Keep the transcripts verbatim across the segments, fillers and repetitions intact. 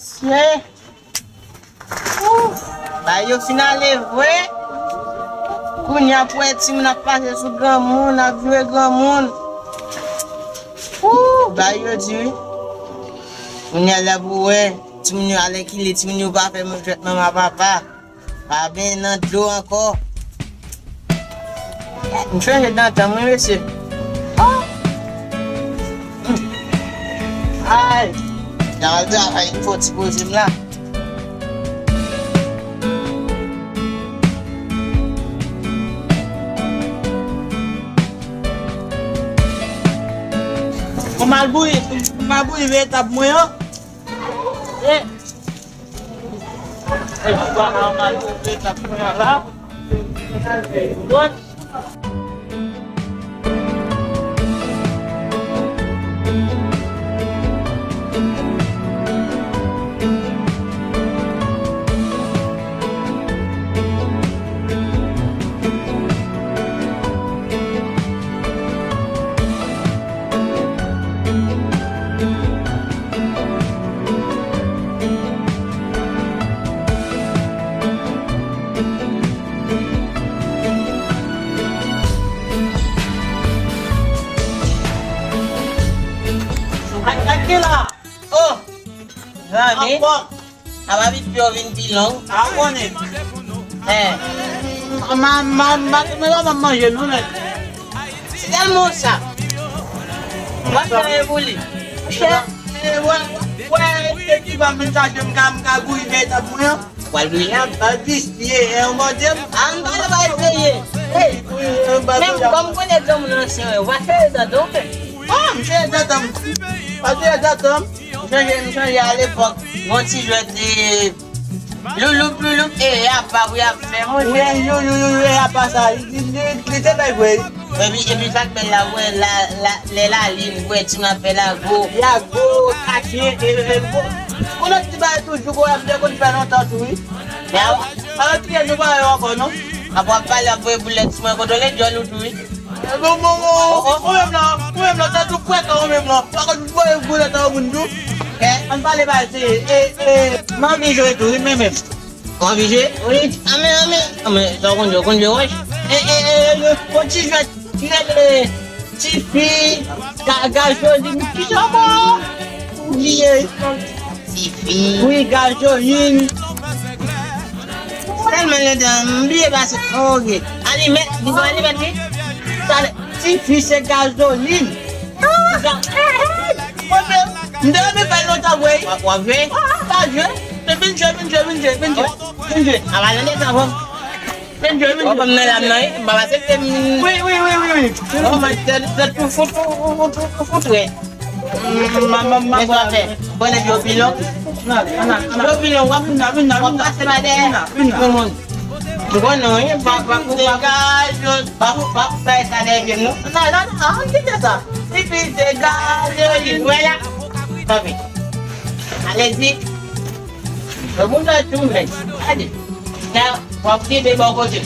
Mesye. Ou, bagay yo fin ale vre. Kounye a pou wè timoun ap pase sou granmoun, ap jwe granmoun. Ou, bagay yo di wi. Kounye a la pou wè timoun yo alèkile, timoun yo pa fè menm jwèt manman papa. Pa ben nan dlo ankò. M chanje dantan m wi mesye. Oh! Ay! Jan al travay m fè yon ti poze m la. Ou mal bouyi, ou mal bouyi veye tab mwen an. Eh. Ak, ak ki la? Oh! Zanmi. Apa vit yo vin pi long. A konnen. Eh. Ma, ma, ma, ma, ma, ma manje nou nèt. Se tèlman sa. Mwen fè pou li. Wè, wè, e ki pa menm sa ke m ka, m ka gouye veye tab mwen an. Wal gouye la. Ba vis ye, e yon bondye. A, m pa ta bay veye. Hey. Menm kòm konnen granmoun ansyen, wè, w pa fè zan donk. Ah, m chanje zan tanm. Pa chanje zan tanm. M chanje, m chanje a lepòk. Yon ti jwèt, eh, louloup, louloup, e apa pou y ap fè monchè. Wi, wi, wi, wi, e apa sa. Li, li, li, li te bèl vre. Epi, epi sa k bèl la, wè, la, la, lè lalin, wè, timoun ap fè lago. Lago, kache, e, e, bon. Konnen ti bagay toujou, bon, ap de konn fè lontan tou, wi. Men a, pa retire nou pa yo ankò, non. Apa w ap pale ap voye boulèt sou mwen, kontwole djòl ou tou, wi. Bon, bon, bon, ou menm lan, ou menm lan, tankou pwèk ou menm lan. Pa konn voye boulèt nan moun tou. Kè? Ann pale ba se, e, e, m anvi jwe tou, wi, men menm. Ou anvi jwe? Wi. Anmen, anmen, anmen, sa w konn jwe, ou konn jwe wòch? E, e, e, e, yon ti jwèt ki rele Tifi, ga, Gazolin, ki sa ankò? Bliye. Tifi. Wi, Gazolin. Tèlman lontan, m bliye pase. Oh, ok. Alimèt, li gon alimèt, wi. Talè, Tifi se Gazolin. Ga-, mwen menm, m te renmen fè l lontan, wi. W ap, w ap jwe? Pa jwe. Vin jwe, vin jwe, vin jwe, vin jwe. Vin jwe. A pa tande sa, bon. Vin jwe, vin jwe. Ou konn nan lam nan, wi. M pa pase te m. Wi, wi, wi, wi, wi. Oh, mwen, tèt, tèt, fout, fout, fout, fout, fout, wi. Mwen sa fè. Bonè yo pilon. Yo pilon, w ap, w ap pase pa dèyè. Moun. M konnen, wi. Pa, pa, pa, pa, pa, pa, pa, pa, pa, sa dèyè pye m, non. Non, non, non, kite sa. Tifi se Gazolin, wè la. Tanpri. Ale di. Yo moun nan tou, men. Gade. Sa, w ap kenbe bò kote.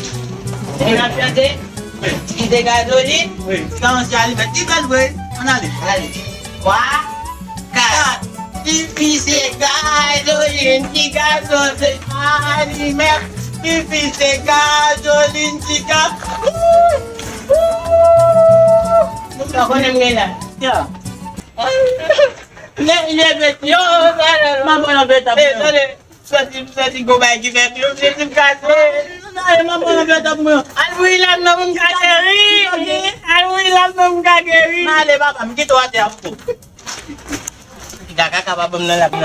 Moun ap chante. Tifi se Gazolin. Wi. Sa yon ti alimèt. Li bèl vre. Ann ale. Ann ale. Twa, kat. Tifi se Gazolin, ti gazo se alimèt. Tifi se Gazolin, ti ga-, ou konnen m gen la. Ya. Le, le, bet yo, m ap pran yon bet ap. Eh, tande. Soti, soti, gon bagay ki fè klou, jezi m kase. Al bouyi lam nan pou m ka geri. Al bouyi lam nan pou m ka geri. M ale, papa, m kite w atè a pou. Piga kaka pa ban m nan lam nan.